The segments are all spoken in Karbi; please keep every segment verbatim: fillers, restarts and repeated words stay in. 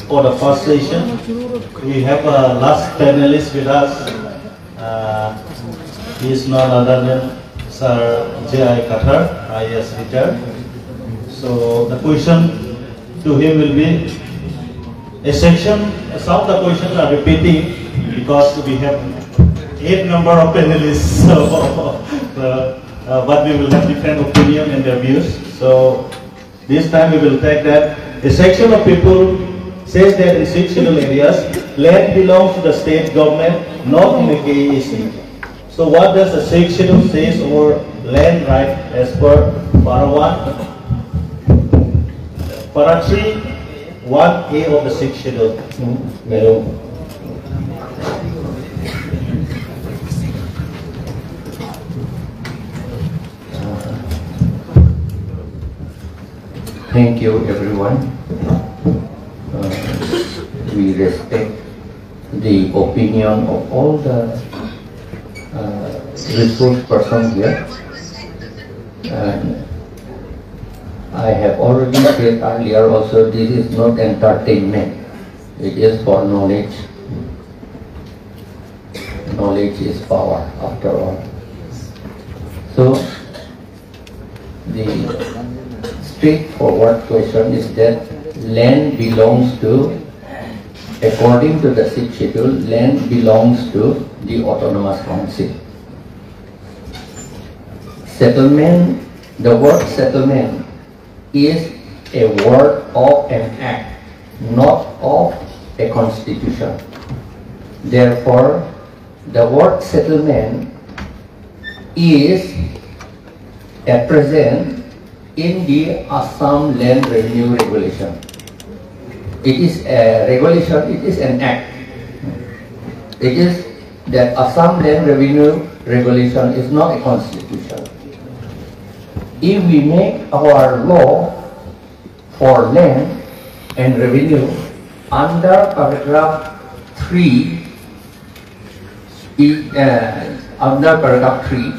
For the first session, we have a last panelist with us. Uh, he is none other than Sir J I Kathar, I A S retired. So the question to him will be a section. Some of the questions are repeating because we have eight number of panelists. So, uh, uh, but we will have different opinion and their views. So this time we will take that a section of people says that in Sixth Schedule areas, land belongs to the state government, not in the K A A C. So what does the Sixth Schedule says over land right as per para one, para three, one A of the Sixth Schedule? Hmm, Madam. Thank you, everyone. Uh, we respect the opinion of all the uh, resource persons here. And I have already said earlier also, this is not entertainment. It is for knowledge. Knowledge is power, after all. So, the straightforward question is that land belongs to, according to the Sixth Schedule, land belongs to the Autonomous Council. Settlement, the word settlement is a word of an act, not of a constitution. Therefore, the word settlement is at present in the Assam Land Revenue Regulation. It is a regulation, it is an act. It is that Assam Land Revenue Regulation is not a constitution. If we make our law for land and revenue under paragraph three, i- uh, under paragraph three,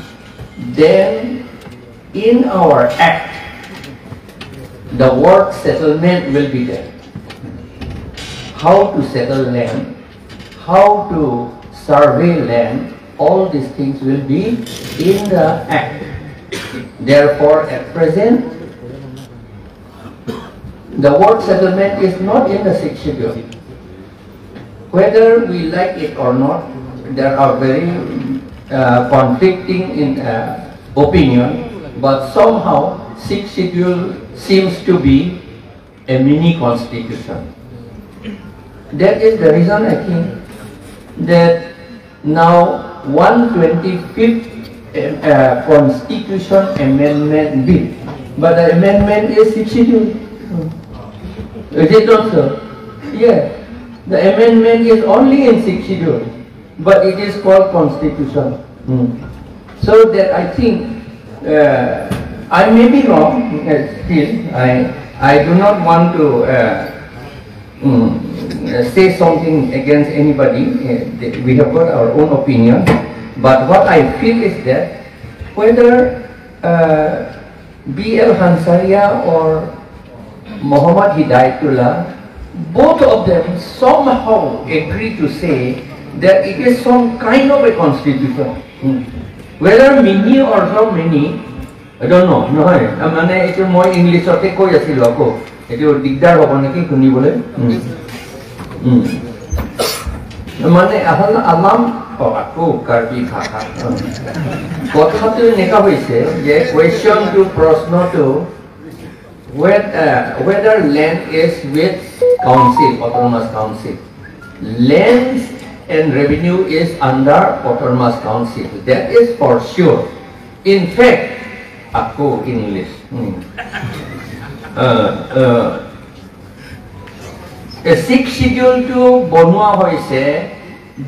then in our act, the word settlement will be there. How to settle land, how to survey land, all these things will be in the act. Therefore, at present, the word settlement is not in the Sixth Schedule. Whether we like it or not, there are very uh, conflicting in uh, opinion, but somehow Sixth Schedule seems to be a mini constitution. That is the reason I think that now one twenty-fifth uh, Constitution Amendment Bill, but the amendment is Sixth Schedule. Is it not so? Yeah. The amendment is only in Sixth Schedule, but it is called Constitution. Hmm. So that I think uh, I may be wrong. Uh, still, I I do not want to uh, mm, uh, say something against anybody. Uh, th- we have got our own opinion. But what I feel is that whether uh, B L Hansaria or Muhammad Hidayatullah, both of them somehow agree to say that it is some kind of a constitution. Hmm. Whether many or so many, I don't know. নহয়, আ, মানে এইটো মই ইংলিছতে কৈ আছিলো আকৌ। এইটো দিগদাৰ হ'ব নেকি শুনিবলৈ? উম। উম। মানে আহল আলাম, অ, আকৌ কাৰ্বি ভাষা। উম। কথাটো এনেকুৱা হৈছে যে কুৱেশ্যনটো, প্ৰশ্নটো, whe- uh, whether land is with council, autonomous council. Lands and revenue is under autonomous council. That is for sure. In fact, আকৌ ইংলিছ। উম। Uh, uh, এই ছিক্স শ্বিডিউলটো বনোৱা হৈছে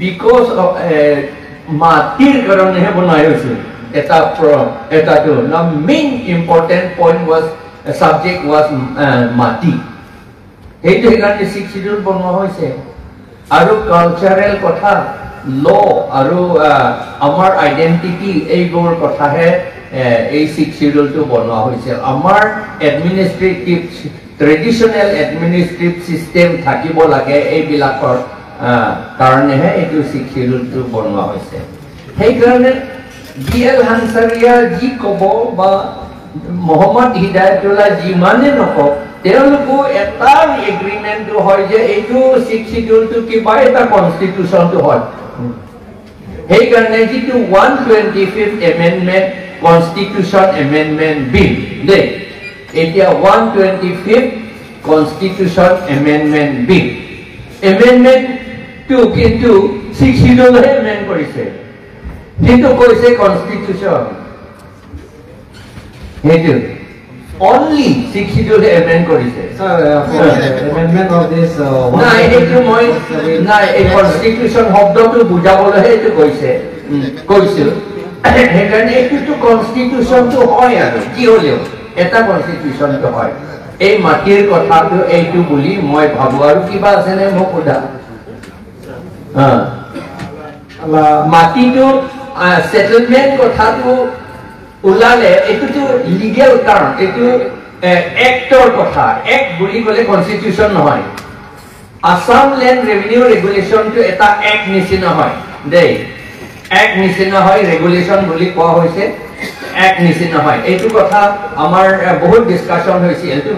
because of, এ, মাটিৰ কাৰণেহে বনোৱা হৈছে। এটা প্ৰ- এটাটো না, main important point was, subject was, মাটি। সেইটো সেইকাৰণে ছিক্স শ্বিডিউল বনোৱা হৈছে। আৰু কালচাৰেল কথা, ল আৰু, আ, আমাৰ আইডেণ্টিটি, এইবোৰ কথাহে, এ, এই ছিক্স শ্বিডিউলটো বনোৱা হৈছে। আমাৰ এডমিনিষ্ট্ৰেটিভ ট্ৰেডিশ্যনেল এডমিনিষ্ট্ৰেটিভ ছিষ্টেম থাকিব লাগে, এইবিলাকৰ আহ, কাৰণেহে এইটো ছিক্স শ্বিডিউলটো বনোৱা হৈছে। সেইকাৰণে বি এল হানচাৰিয়া যি ক'ব বা মহম্মদ হিদায়তুল্লাহ যিমানে নকওক, তেওঁলোকো এটা এগ্ৰিমেণ্টটো হয় যে এইটো ছিক্স শ্বিডিউলটো কিবা এটা কনষ্টিটিউশ্যনটো হয়। সেইকাৰণে যিটো one twenty fifth amendment, constitution amendment bill দেই, এতিয়া one twenty fifth constitution amendment bill, এমেণ্ডমেণ্টটো কিন্তু ছিক্স শ্বিডিউলহে এমেণ্ড কৰিছে, যিটো কৈছে কনষ্টিটিউশ্যন, সেইটো অনলি ছিক্স শ্বিডিউলহে এমেণ্ড কৰিছে। Sir, uh, for the amendment of this, uh, নাই, সেইটো মই নাই, এই কনষ্টিটিউশ্যন শব্দটো বুজাবলৈহে এইটো কৈছে, উম, কৈছো। সেইকাৰণে এইটোতো কনষ্টিটিউশ্যনটো হয় আৰু কি হ'লেও এটা কনষ্টিটিউশ্যনটো হয়। এই মাটিৰ কথাটো এইটো বুলি মই ভাবো। আৰু কিবা আছেনে মোক সোধা? হা। La, মাটিটো ছেটেলমেণ্ট কথাটো ওলালে এইটোতো লিগেল টাৰ্ম, এইটো এক্টৰ কথা। এক্ট বুলি ক'লে কনষ্টিটিউশ্যন নহয়। আছাম লেণ্ড ৰেভিনিউ ৰেগুলেশ্যনটো এটা এক্ট নিচিনা হয় দেই, এক্ট নিচিনা হয়, ৰেগুলেশ্যন বুলি কোৱা হৈছে, এক্ট নিচিনা হয়। এইটো কথা আমাৰ এ, বহুত ডিছকাশ্যন হৈছিল। এইটো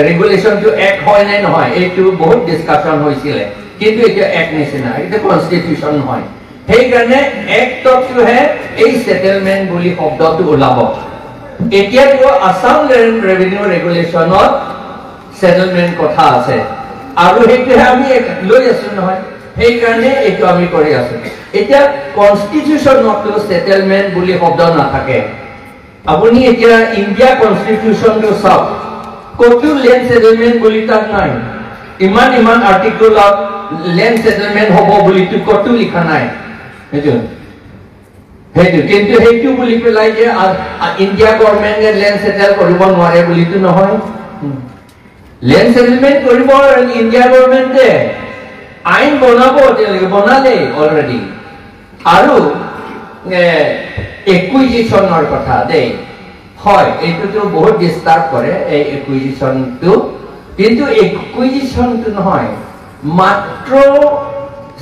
ৰেগুলেশ্যনটো এক্ট হয় নে নহয়, এইটো বহুত ডিছকাশ্যন হৈছিলে, কিন্তু এতিয়া এক্ট নিচিনা, এইটো কনষ্টিটিউশ্যন নহয়। সেইকাৰণে এক্টতহে এই ছেটেলমেণ্ট বুলি শব্দটো ওলাব। এতিয়াতো আছাম লেণ্ড ৰেভিনিউ ৰেগুলেশ্যনত ছেটেলমেণ্ট কথা আছে আৰু সেইটোহে আমি লৈ আছো নহয়, সেইকাৰণে এইটো আমি কৰি আছো। এতিয়া কনষ্টিটিউশ্যনততো ছেটেলমেণ্ট বুলি শব্দ নাথাকে। আপুনি এতিয়া ইণ্ডিয়া কনষ্টিটিউশ্যনটো চাওক, ক'তো লেণ্ড ছেটেলমেণ্ট বুলি তাত নাই। ইমান ইমান আৰ্টিকলত লেণ্ড ছেটেলমেণ্ট হ'ব বুলিতো ক'তো লিখা নাই। সেইটো সেইটো কিন্তু সেইটো বুলি পেলাই যে আ- আ- ইণ্ডিয়া গভৰ্ণমেণ্টে লেণ্ড ছেটেল কৰিব নোৱাৰে বুলিতো নহয়। লেণ্ড ছেটেলমেণ্ট কৰিব ইণ্ডিয়া গভৰ্ণমেণ্টে, আইন বনাব, তেওঁলোকে বনালেই অলৰেডি। আৰু একুইজিশ্যনৰ কথা দেই, হয়, এইটোতো বহুত ডিষ্টাৰ্ব কৰে এই একুইজিশ্যনটো, কিন্তু একুইজিশ্যনটো নহয়, মাত্ৰ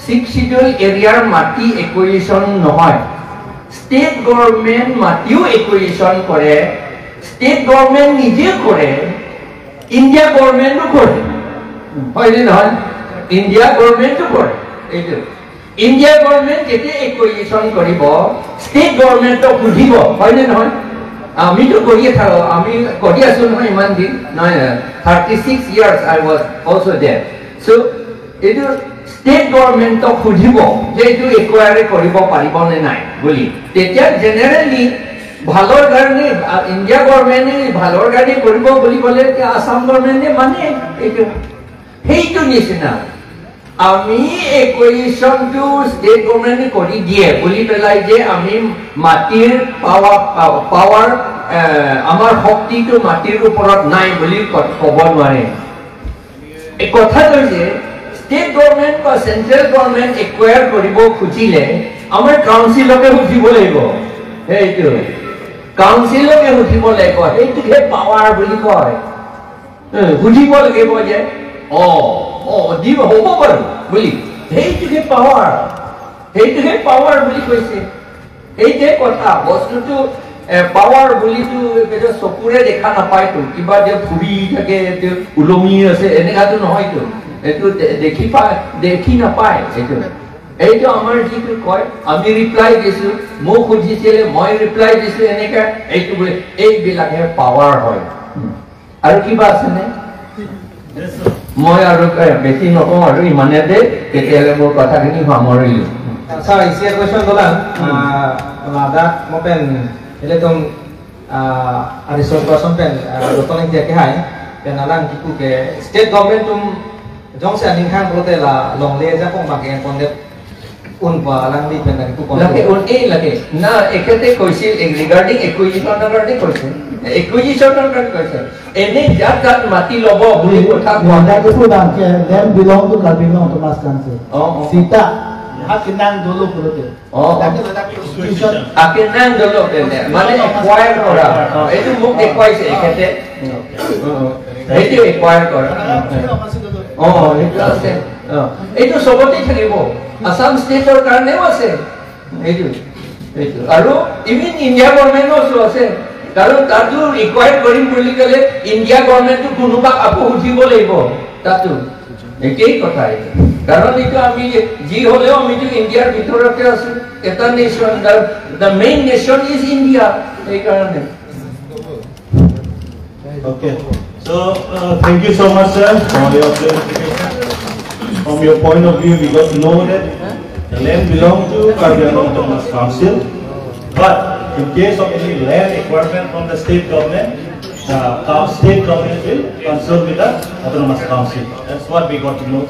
ছিক্স শ্বিডিউল এৰিয়াৰ মাটি একুইজিশ্যন নহয়, ষ্টেট গভৰ্ণমেণ্ট মাটিও একুইজিশ্যন কৰে, ষ্টেট গভৰ্ণমেণ্ট নিজে কৰে, ইণ্ডিয়া গভৰ্ণমেণ্টো কৰে, হয়নে নহয়? ইণ্ডিয়া গভৰ্ণমেণ্টো কৰে এইটো। ইণ্ডিয়া গভৰ্ণমেণ্ট যেতিয়া একুইজিশ্যন কৰিব, ষ্টেট গভৰ্ণমেণ্টক সুধিব, হয়নে নহয়? আমিতো কৰিয়ে থাকো, আমি কৰি আছো নহয় ইমান দিন, নহয়, thirty six years I was also' there. So' এইটো ষ্টেট গভৰ্ণমেণ্টক সুধিব যে এইটো একুৱায়াৰে কৰিব পাৰিব নে নাই বুলি। তেতিয়া জেনেৰেলি ভালৰ কাৰণে, আ, ইণ্ডিয়া গভৰ্ণমেণ্টে ভালৰ কাৰণে কৰিব বুলি ক'লে এতিয়া আছাম গভৰ্ণমেণ্টে মানে এইটো। সেইটো নিচিনা আমি একুইজিশ্যনটো ষ্টেট গভৰ্ণমেণ্টে কৰি দিয়ে বুলি পেলাই যে আমি মাটিৰ পাৱাৰ, পাৱাৰ, এ, আমাৰ শক্তিটো মাটিৰ ওপৰত নাই বুলি ক- ক'ব নোৱাৰে। এই কথাটো যে ষ্টেট গভৰ্ণমেণ্ট বা চেণ্ট্ৰেল গভৰ্ণমেণ্ট একুৱায়াৰ কৰিব খুজিলে আমাৰ কাউন্সিলকে সুধিব লাগিব। সেইটো কাউন্সিলকে সুধিব লাগিব, সেইটোকহে পাৱাৰ বুলি কয়। এ, সুধিব লাগিব যে, অ, অ, দিব, হ'ব বাৰু বুলি। সেইটোকে পাৱাৰ, সেইটোকে পাৱাৰ বুলি কৈছে। সেইটোৱে কথা, বস্তুটো, এ, পাৱাৰ বুলিতো কেতিয়াও চকুৰে দেখা নাপায়তো, কিবা যে ফুৰি থাকে, যে ওলমি আছে, এনেকাতো নহয়তো। এইটো দে- দেখি পায়, দেখি নাপায় এইটো। এইটো আমাৰ যিটো কয়, আমি ৰিপ্লাই দিছো, মোক সুধিছিলে, মই ৰিপ্লাই দিছো, এনেকা। এইটো বোলে, এইবিলাকহে পাৱাৰ হয়। আৰু কিবা আছেনে? মই আৰু এ, বেছি নকওঁ আৰু ইমানে দে, তেতিয়াহ'লে মোৰ কথাখিনি সামৰিলো। Sir, isi a question dolang, ah, ladak mo pen, ilitum, ah, a resource person pen, ah, Doctor Ingti ke hai, pen alang kipu ke state government atum jongsi aning hang pulote la longle ajakong abang ke pondet un pa alangli pen lagi tu kon. Lagi un-e lagi. Na, এখেতে কৈছিল, ৰিগাৰ্ডিং একুইজিশ্যনৰ কাৰণে কৈছে। একুইজিশ্যনৰ কাৰণে কৈছে। এনে যাক তাত মাটি ল'ব বুলি কথা কোৱা নাই। That is land belong to Karbi Anglong Autonomous Council. O, O. Sita, hak kenang dolo pulote. O, O. That is the constitution. আকেনাং ডেভেলপমেণ্ট মানে একুৱায়াৰ কৰা। অ, এইটো মোক দেখুৱাইছে এখেতে। অ, অ। সেইটো একুৱাৰ কৰা। অ, সেইটো আছে। অ, এইটো চবতে থাকিব। আছাম ষ্টেটৰ কাৰণেও আছে। এইটো, এইটো। আৰু ইভিন ইণ্ডিয়া গভৰ্ণমেণ্টো আছে। কাৰণ তাতো ৰিকুৱায়াৰ কৰিম বুলি ক'লে ইণ্ডিয়া গভৰ্ণমেণ্টো কোনোবাক আকৌ সুধিব লাগিব তাতো। একেই কথা এইটো। কাৰণ এইটো আমি যি হ'লেও আমিতো ইণ্ডিয়াৰ ভিতৰতে আছো। এটা nation, the, the main nation is India। সেইকাৰণে। Okay. So, uh, thank you so much, sir, for your clarification. From your point of view, we got to know that the land belongs to Karbi Anglong Autonomous Council. But in case of any land requirement from the state government, the uh, state government will consult with the Autonomous Council. That's what we got to know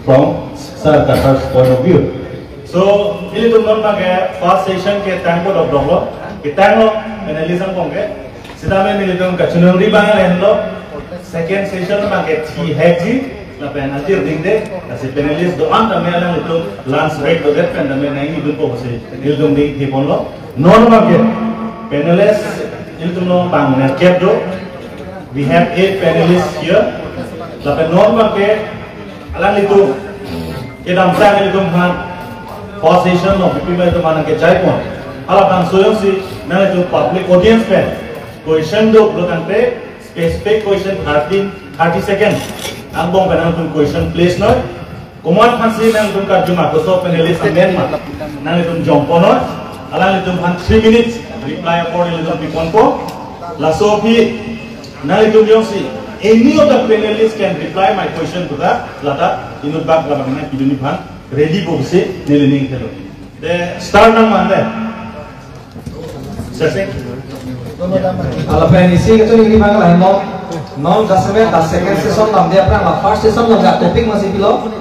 from Sir Kathar point of view. So, ilitum non abang ke first session ketang ko dok dok lo, ketang lo, panelist angbong ke. Sitame nelitum kachiningri abang lahenlo, second session abang ke thi hekji, lapen ajir dingde, lasi panelist do-an tame alanglitum lunch break do det pen tame nangdunpo pusi nelitum dingthe ponlo. Non abang ke panelist ilitum non bang nerkep do. We have eight panelists here. Lapen non abang ke alanglitum kedamtang ilitum aphan first session lo, B P M ilitum aphan nangkechai pon. Halabangso jongsi nanglitum public audience pen question do pulo tangte, specific question thirteen, thirty seconds angbong pen nangtum question place noi. Komat aphansi nangtum karju ma, koso panelist amen ma, nangtum jom pon noi. Alanglitum aphan three minutes reply apor nelitum pi ponpo. Laso aphi nanglitum jongsi any of the panelists can reply my question to the lata inut bak labang nangkedun aphan ready po pusi neli ning thelo. Te start nang mande. Sir, sir. Lapen isi kachiningri abang lahenlo. Non jasemet the second session lam dia aphrang la first session lam dia topic masi pilo.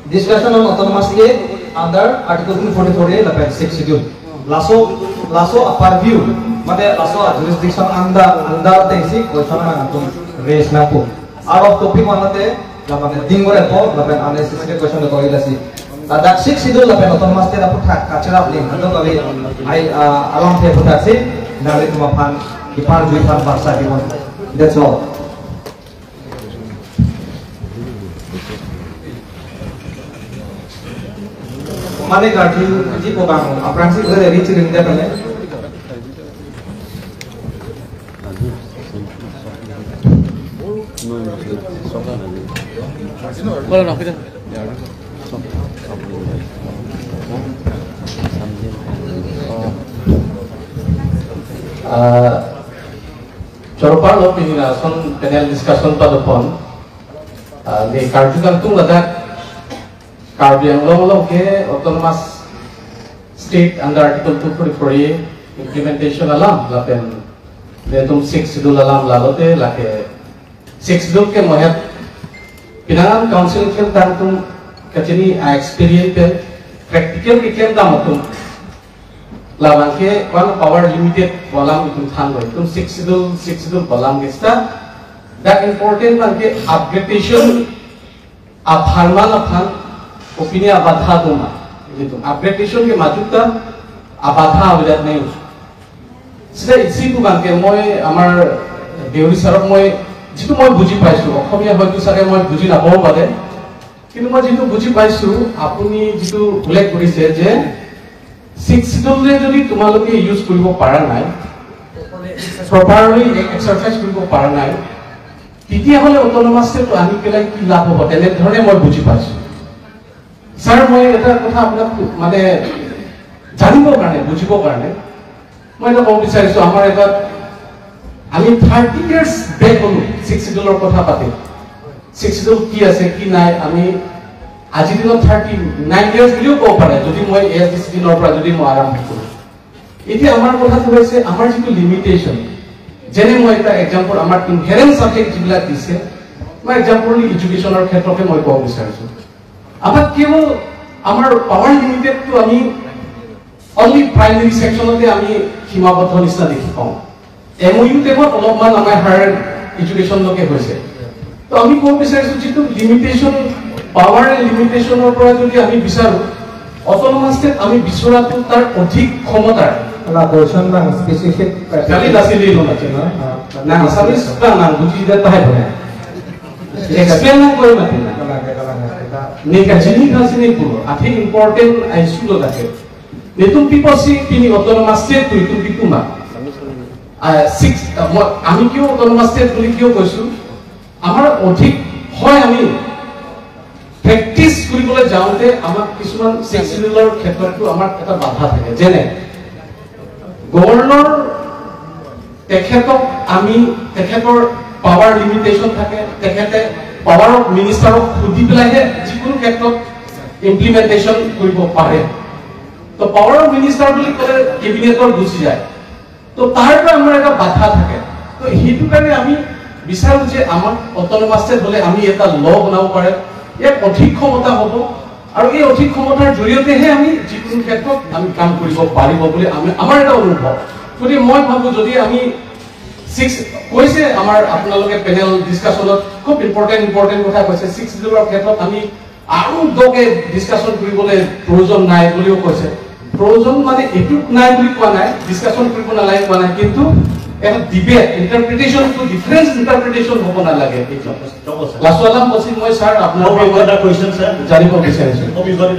Discussion on autonomous state under Article two forty-four A lapen Sixth Schedule. Laso, laso a purview, mate laso a jurisdiction under, under te isi question nangtum raise nangpo. Out of topic mate, lapen ding gore po, lapen unnecessary question do koi lasi. Ladak Sixth Schedule lapen autonomous state aphuthak kacherap ling, ado kali ai, ah, alamthe aphuthak si, nanglitum aphan, ipar jui aphan baksa di pon. That's all. Mane karju ji po bang, aphrangsi udah dari chiring dia kali. Kalau nak kita. Ah, choro parlo pini lason panel discussion padopon. Ah, ne karju kangtung ladak Karbi Anglong along ke autonomous state under Article two forty-four A implementation alam lapen nelitum Sixth Schedule alam lalote lake Sixth Schedule ke mohet pinangan council kemtang atum kachini a experience pen practical ke kemtang atum labang ke one power limited pu alam itum thanlo, itum Sixth Schedule, Sixth Schedule pu alam ke seta dak important abang ke upgradation apharman aphan kopine abadha do ma. Itum upgradation ke majok ta abadha avedet nangji. Seta isi pu abang ke moi amar Deuri sirok moi jitu moi buji paisu, Okhomia hoitu sare moi buji nabo pade. Kintu moi jitu buji paisu, apuni jitu উল্লেখ কৰিছে যে Sixth Schedule যদি তোমালোকে ইউজ কৰিব পৰা নাই, properly exercise কৰিব পৰা নাই, তেতিয়াহ'লে অট'নমাছ ষ্টেটটো আনি পেলাই কি লাভ হ'ব? তেনেধৰণে মই বুজি পাইছো। ছাৰ, মই এটা কথা আপোনাক মানে জানিবৰ কাৰণে, বুজিবৰ কাৰণে মই এটা ক'ব বিচাৰিছো, আমাৰ এটা, আমি থাৰ্টি ইয়াৰ্ছ বেক হ'লো ছিক্স শ্বিডিউলৰ কথা পাতি। ছিক্স শ্বিডিউল কি আছে, কি নাই, আমি আজিৰ দিনত থাৰ্টি নাইন ইয়াৰ্ছ বুলিও ক'ব পাৰে, যদি মই এ এছ ডি চি দিনৰ পৰা যদি মই আৰম্ভ কৰোঁ। এতিয়া আমাৰ কথাটো হৈছে আমাৰ যিটো লিমিটেশ্যন, যেনে মই এটা এক্সাম্পল, আমাৰ ইনহেৰেণ্ট ছাবজেক্ট যিবিলাক দিছে, মই এক্সাম্পল এডুকেশ্যনৰ ক্ষেত্ৰতে মই ক'ব বিচাৰিছো। আমাৰ কেৱল আমাৰ পাৱাৰ লিমিটেডটো আমি অনলি প্ৰাইমেৰী ছেকশ্যনতে আমি সীমাবদ্ধ নিচিনা দেখি পাওঁ। এম অ' ইউ টাইমত অলপমান আমাৰ হায়াৰ এডুকেশ্যনলৈকে হৈছে। তো আমি ক'ব বিচাৰিছো, যিটো লিমিটেশ্যন, পাৱাৰ লিমিটেশ্যনৰ পৰা যদি আমি বিচাৰো, অট'নমাছ ষ্টেট আমি বিচৰাটো তাৰ অধিক ক্ষমতাৰ। Ala question bang specific কালি দাসিলি লোন আছে। না, আছামিজ বা না, বুজি দে তাহে বনে। Explain na koi mati na. Neka jini kha sini pulo. Athe important issue lo lake. Netum people si pini autonomous state tu itum piku ma. Ah, six, ah, mo-, ami kiyo autonomous state buli kiyo koisu? Amar odhik hoy ami practice kuribole jaote amar kisuman six schedule-or khetrot tu amar eta badha thake. Jene, governor তেখেতক আমি, তেখেতৰ power limitation থাকে, তেখেতে power of minister-ক সুধি পেলাইহে যিকোনো ক্ষেত্ৰত implementation কৰিব পাৰে। তো power of minister বুলি ক'লে কেবিনেটৰ গুচি যায়। তো তাৰ পৰা আমাৰ এটা বাধা থাকে। তো সেইটো কাৰণে আমি বিচাৰো যে আমাক autonomous state হ'লে আমি এটা ল' বনাব পাৰে, ইয়াত অধিক ক্ষমতা হ'ব, আৰু এই অধিক ক্ষমতাৰ জৰিয়তেহে আমি যিকোনো ক্ষেত্ৰত আমি কাম কৰিব পাৰিব বুলি আমি, আমাৰ এটা অনুভৱ। গতিকে মই ভাবো যদি আমি ছিক্স কৈছে আমাৰ আপোনালোকে পেনেল ডিছকাশ্যনত খুব ইম্পৰ্টেণ্ট ইম্পৰ্টেণ্ট কথা কৈছে, ছিক্স শ্বিডিউলৰ ক্ষেত্ৰত আমি আৰু দকে ডিছকাশ্যন কৰিবলৈ প্ৰয়োজন নাই বুলিও কৈছে। প্ৰয়োজন মানে এইটো নাই বুলি কোৱা নাই, ডিছকাশ্যন কৰিব নালাগে কোৱা নাই, কিন্তু এটা ডিবেট, ইণ্টাৰপ্ৰিটেশ্যনটো ডিফাৰেণ্ট ইণ্টাৰপ্ৰিটেশ্যন হ'ব নালাগে। এইটো লাষ্ট আলাম বচিত মই ছাৰ আপোনাৰ পৰা মই জানিব বিচাৰিছো। Hope you got it,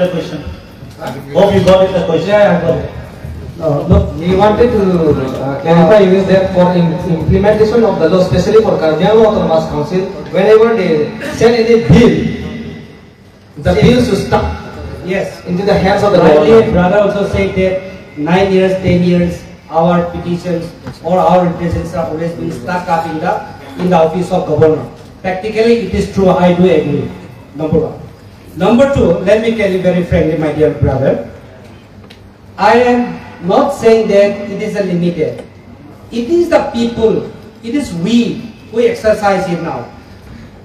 the question. Yeah, yeah, I got it. Uh, look, we wanted to uh, clarify is that for im- implementation of the law, especially for Karbi Anglong Autonomous Council, whenever they send any bill, the bill should stuck Yes. into the hands of the My dear government. Brother also said that nine years, ten years, our petitions or our representations are always been stuck up in the in the office of governor. Practically, it is true. I do agree. Number one. Number two, let me tell you very frankly, my dear brother, I am not saying that it is a limited. It is the people, it is we who exercise it now.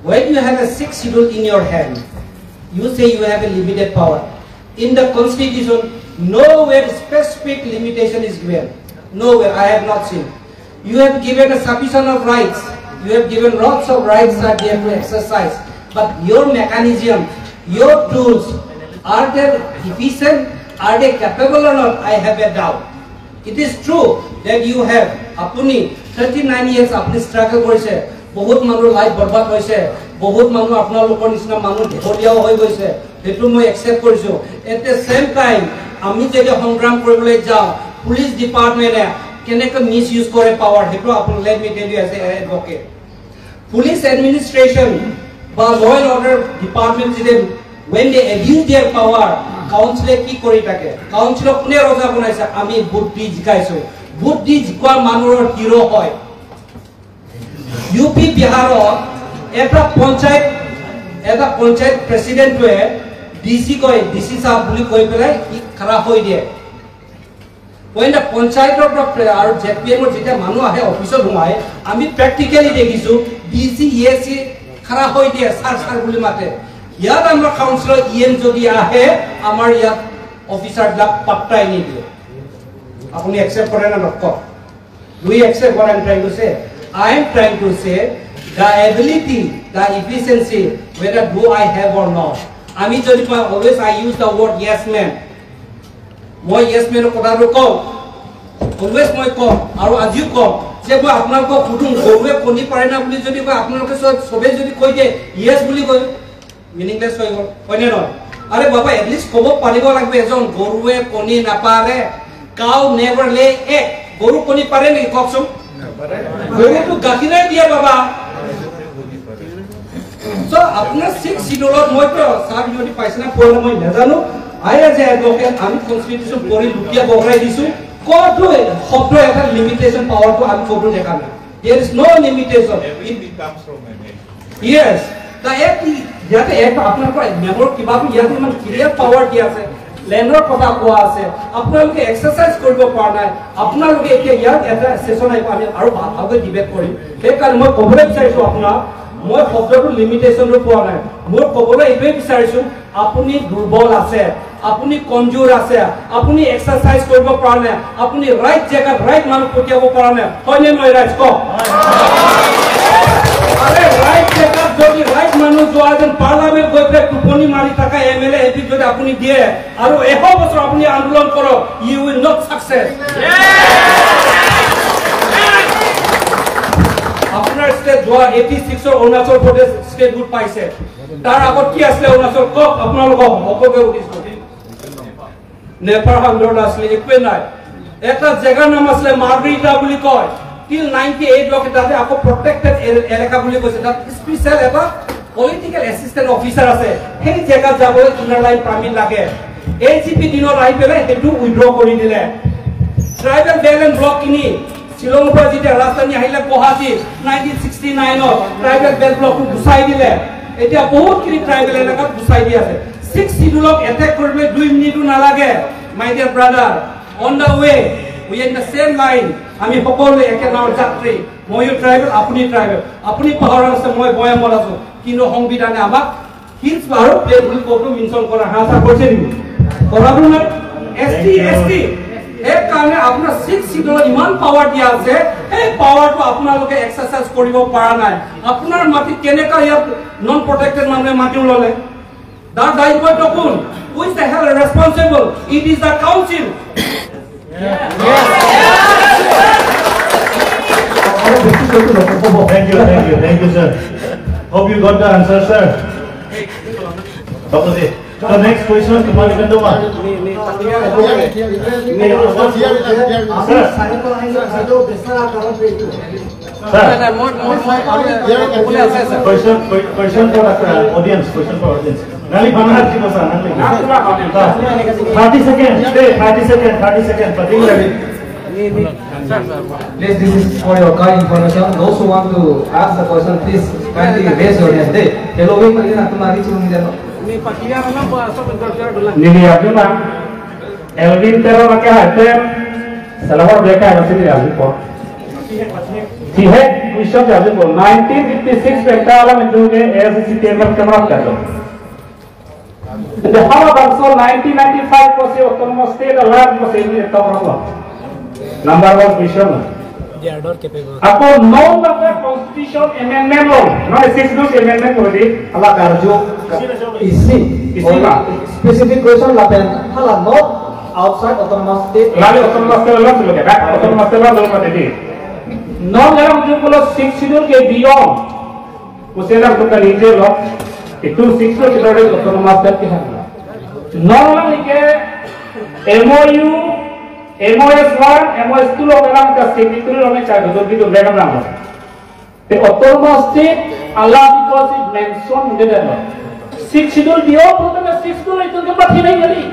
When you have a sixth schedule in your hand, you say you have a limited power. In the constitution, nowhere specific limitation is given. Nowhere, I have not seen. You have given a sufficient of rights. You have given lots of rights that they have to exercise. But your mechanism, your tools, are they efficient? Are they capable or not? I have a doubt. It is true that you have, আপুনি thirty nine years আপুনি ষ্ট্ৰাগল কৰিছে, বহুত মানুহৰ লাইফ বৰবাদ হৈছে, বহুত মানুহ আপোনালোকৰ নিচিনা মানুহ দীঘলীয়াও হৈ গৈছে, সেইটো মই একচেপ্ট কৰিছো। এট দ্য ছেম টাইম আমি যদি সংগ্ৰাম কৰিবলৈ যাওঁ, পুলিচ ডিপাৰ্টমেণ্টে কেনেকৈ মিছ ইউজ কৰে পাৱাৰ, সেইটো আপুনি let me tell you as a advocate. Police administration বা ল' এণ্ড অৰ্ডাৰ ডিপাৰ্টমেণ্ট যদি when they abuse their power, কাউন্সিলে কি কৰি থাকে? কাউন্সিলক কোনে ৰজা বনাইছে? আমি ভোট দি জিকাইছো। ভোট দি জিকোৱা মানুহৰ হিৰ' হয়। ইউ পি বিহাৰত এটা পঞ্চায়ত, এটা পঞ্চায়ত প্ৰেচিডেণ্টটোৱে ডি চি কয়, ডি চি ছাব বুলি কৈ পেলাই সি খাৰা হৈ দিয়ে। When the পঞ্চায়তৰ পৰা প্ৰে- আৰু জে পি এমৰ যেতিয়া মানুহ আহে অফিচত সোমায়, আমি প্ৰেক্টিকেলি দেখিছো ডি চি ই এ চি খাৰা হৈ দিয়ে, ছাৰ ছাৰ বুলি মাতে। ইয়াত আমাৰ কাউন্সিলৰ ই এম যদি আহে, আমাৰ ইয়াত অফিচাৰবিলাক পাত্তাই নিদিয়ে। আপুনি একচেপ্ট কৰে নে নকৰক? Do you accept what I am trying to say? I am trying to say the ability, the efficiency, whether do I have or not. আমি যদি কয়, always I use the word yes man. মই য়েছ মেনৰ কথাটো কওঁ, অলৱেজ মই কওঁ আৰু আজিও কওঁ যে মই আপোনালোকক সুধো, গৰুৱে কণী পাৰে না বুলি যদি কয়, আপোনালোকে চব- চবেই যদি কৈ দিয়ে য়েছ বুলি কয়, মিনিংলেছ হৈ গ'ল, হয়নে নহয়? আৰে বাবা, এটলিষ্ট ক'ব পাৰিব লাগিব এজন গৰুৱে কণী নাপাৰে। Cow never lay egg. গৰু কণী পাৰে নেকি কওকচোন? গৰুটো গাখীৰে দিয়ে বাবা। চ' আপোনাৰ ছিক্স চিডিউলত মইতো ছাৰ সিহঁতি পাইছে না পোৱা নাই মই নাজানো। আই এজ এ এডভকেট আমি কনষ্টিটিউশ্যন পঢ়ি লুটিয়া বগৰাই দিছো। ক'তো শব্দ এটা লিমিটেশ্যন পাৱাৰটো আমি ক'তো দেখা নাই। There is no limitation. Everything comes from an act. Yes. The act, ইয়াতে এক্ট আপোনালোকৰ মেমৰ কিবা ইয়াতে ইমান ক্লিয়াৰ পাৱাৰ দিয়া আছে। লেণ্ডৰ কথা কোৱা আছে, আপোনালোকে এক্সাৰচাইজ কৰিব পৰা নাই। আপোনালোকে এতিয়া ইয়াত এটা ছেছন আহিব, আমি আৰু ভাল- ভালকৈ ডিবেট কৰিম। সেইকাৰণে মই ক'বলৈ বিচাৰিছো আপোনাক, মই শব্দটো লিমিটেশ্যনটো পোৱা নাই। মোৰ ক'বলৈ এইটোৱে বিচাৰিছো, আপুনি দুৰ্বল আছে, আপুনি কমজোৰ আছে, আপুনি এক্সাৰচাইজ কৰিব পৰা নাই, আপুনি ৰাইট জেগাত ৰাইট মানুহ পঠিয়াব পৰা নাই, হয়নে নহয় ৰাইজ কওক? আৰে ৰাইট জেগাত যদি ৰাইট মানুহ যোৱা যেন পাৰ্লামেণ্ট গৈ পেলাই টোপনি মাৰি থকা M L A M P যদি আপুনি দিয়ে, আৰু এশ বছৰ আপুনি আন্দোলন কৰক, you will not success. আপোনাৰ ষ্টেট যোৱা এইটি ছিক্সৰ অৰুণাচল প্ৰদেশ ষ্টেটহুড পাইছে। তাৰ আগত কি আছিলে অৰুণাচল? কওক, আপোনালোকক সকলোকে সুধিছো। নেপাৰ হান্দৰ আছিলে, একোৱে নাই। এটা জেগাৰ নাম আছিলে মাৰ্ঘেৰিটা বুলি কয়। টিল নাইনটি এইট লৈকে তাতে আকৌ প্ৰটেক্টেড এলেকা বুলি কৈছে। তাত স্পেচিয়েল এটা পলিটিকেল এচিষ্টেণ্ট অফিচাৰ আছে। সেই জেগাত যাবলৈ ইনাৰ লাইন পাৰ্মিট লাগে। এ জি পি দিনত আহি পেলাই সেইটো উইড্ৰ কৰি দিলে। ট্ৰাইবেল বেল্ট এণ্ড ব্লক কিনি শ্বিলঙৰ পৰা যেতিয়া ৰাজধানী আহিলে গুৱাহাটী নাইনটিন ছিক্সটি নাইনত, ট্ৰাইবেল বেল্ট ব্লকটো গুচাই দিলে। এতিয়া বহুতখিনি ট্ৰাইবেল এলেকাত গুচাই দি আছে। ছিক্স চিডিউলক এটেক কৰিবলৈ দুই মিনিটো নালাগে। My dear brother, on the way, we in the same line. আমি সকলোৱে একে নাৱৰ যাত্ৰী। ময়ো ট্ৰাইবেল, আপুনি ট্ৰাইবেল। আপুনি পাহাৰত আছে, মই ভৈয়ামত আছো। কিন্তু সংবিধানে আমাক হিলছ আৰু প্লেন বুলি ক'তো মেনশ্যন কৰা, হা ছাৰ, কৰিছে নেকি? কৰাটো নাই। এছ টি, এছ টি, সেইকাৰণে আপোনাৰ ছিক্স চিডিউলত ইমান পাৱাৰ দিয়া আছে, সেই পাৱাৰটো আপোনালোকে এক্সাৰচাইজ কৰিব পৰা নাই। আপোনাৰ মাটিত কেনেকা ইয়াত নন প্ৰটেক্টেড মানুহে মাটি ল'লে? তাৰ দায়িত্বটো কোন? Who is the hell responsible? It is the council. Thank you, thank you, thank you, sir. Hope you got the answer, sir. Doctor ji, the next question to Manikanda ma. Sir. Sir. Question, que- question for the, uh, audience, question for audience. Nangli bana hati ko sir, nangli. Sir, thirty seconds, hey, thirty seconds, thirty seconds, pating lagi. Please, this is for your kind information. Those who want to ask the question, please kindly raise your hand. Hey, hello, wait, wait, na, tumari chungi jalo. Neli arjuna, Elwin Teron ake hai tem, salawar beka hai masih neli arjuna po. Si he, question arjuna po. Nineteen fifty six penta alam itu ke A I C C T M L kemrap kado. Jadi halabangso nineteen ninety five ko si autonomous state alam ko si ini top rokok. Number one question. Ako non lapen constitution amendment lo, non six rules amendment ko di. Hala karju isi. Isi ma? Specific question lapen hala not outside autonomous state. Lali autonomous state lo sudah kan? Autonomous state lo dulu mati di. Non dalam tujuh puluh six schedule ke beyond. Usia dalam tujuh puluh six lo, itu six lo kita ada autonomous state ke sana. Non lagi ke M O U, M O S one, M O S two lo dalam ke signatory lo me cak betul betul mereka nama. Te autonomous state alam ko si mention mungkin ada. Six schedule dia pun kena six schedule itu ke mati nahi kali.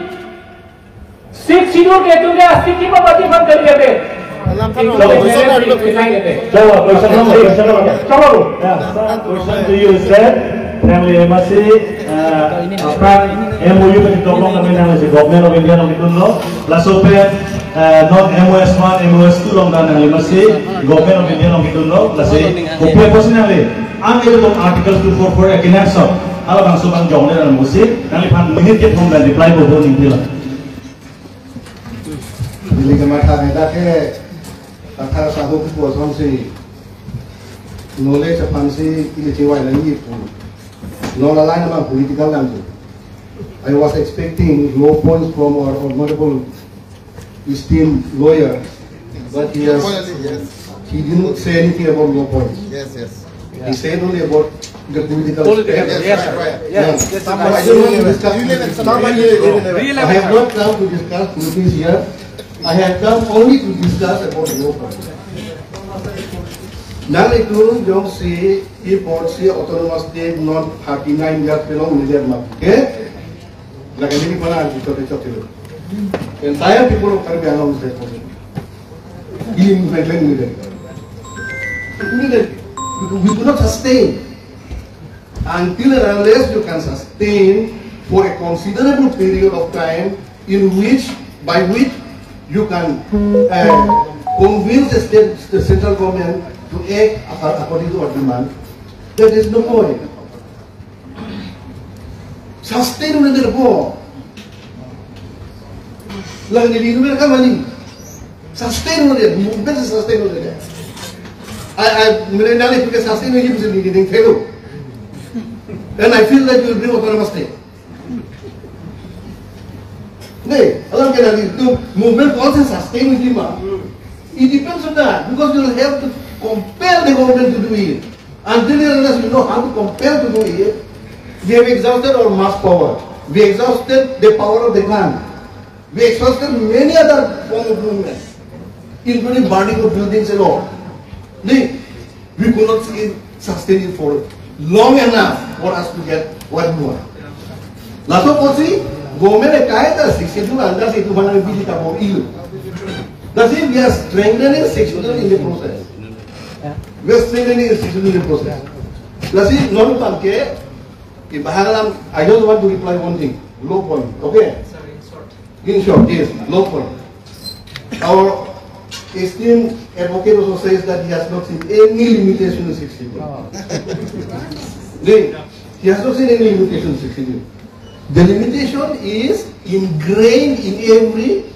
Six schedule ke itu ke asli ki mati pan kali kate. Alam kan. Itu ke mati nahi kate. Chalo, question number, question number. Chalo. Yeah, sir, question to you is that, namely, M R C, uh, aphrang M O U pen tokong kami nangli si Government of India along kedun lo, laso pen, uh, non M O S one, M O S two along dan nangli masi Government of India along kedun lo, lasi kopi apotsi nangli. Ang itu tong Article two four four akin angsong, halabangso bang jong dan musi, nangliphan minute kethom dan reply bobo ningtila. Neli kematha ke dak ke, kathar sahu ke puas si knowledge aphansi ili chiwai lang ipu. Non la line ma political lang tu. I was expecting low points from our honorable esteemed lawyer, but he has, Yes. he didn't say anything about low points. Yes, yes. He said only about the political Political, aspect. Yes, yes, right. Yeah. Yes. But I don't want to discuss politics. Somebody Real I have not come to discuss politics here. I have come only to discuss about low points. Nanglitum jongsi apotsi autonomous state non thirty-nine years pelong neliat ma ke, lagi ini mana di chote chote lo. Entire people of Karbi Anglong is there for me. Ini movement lain ini. Ini deh. We could not sustain until and unless you can sustain for a considerable period of time in which, by which you can, uh, convince the state, the central government to act acco- according to our demand. There is no point. Sustain un-edetpo. Lagi neli inut kemali. Sustain un-edet, movement sustain un-edet. I, I, neli nangli pikir sustain un-edet bisa di ding fail. And I feel that you will bring autonomous state. Neli, alam ke nangli itu movement policy sustain un-edet ma. It depends on that, because you have to Compel the government to do it. Until and unless we know how to compel to do it, we have exhausted our mass power. We exhausted the power of the gun. We exhausted many other form of movement, including burning of buildings and all. The, we could not see, sustain it for long enough for us to get what we want. Laso apotsi, government akai ta Sixth Schedule under si itu mana bili ta bo ilu. Lasi we are strengthening Sixth Schedule in the process. We are strengthening Sixth Schedule in the process. Lasi non pangke, ibahalam, I just want to reply one thing. Low point. Okay? In short, yes, low point. Our esteemed advocate also says that he has not seen any limitation in Sixth Schedule. He has not seen any limitation in Sixth Schedule. The limitation is ingrained in every